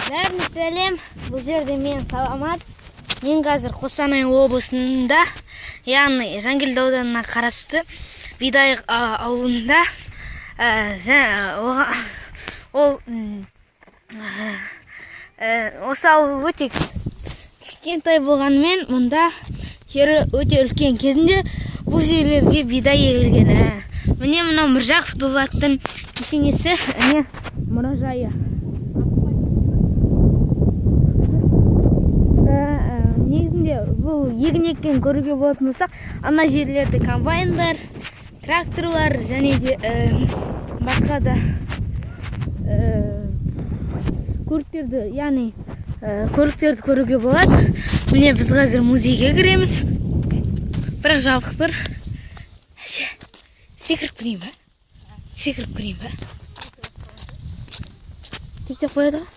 Бәріне сәлем! Бұл жерде мен, Саламат. Мен қазір Қостанай облысында, яғни Жангелді ауданына қарасты Бидайық ауылында, ол осы ауыл өте кішкентай болғанымен, мұнда жері өте үлкен. Кезінде бұл жерлерге бидай егілген. Міне, мынау Міржақып Дулаттың кесенесі, міне, мұражайы. Негізінде бұл егін еккенін көруге болатын болсақ, ана жерлерде комбайндар, тракторлар және де басқа да көліктерді, яғни көліктерді көруге болады. Міне, біз қазір музейге кіреміз, бірақ жабық тұр. Әже, секіріп кірейін ба? Секіріп кірейін ба? Тиктеп қояды ғой.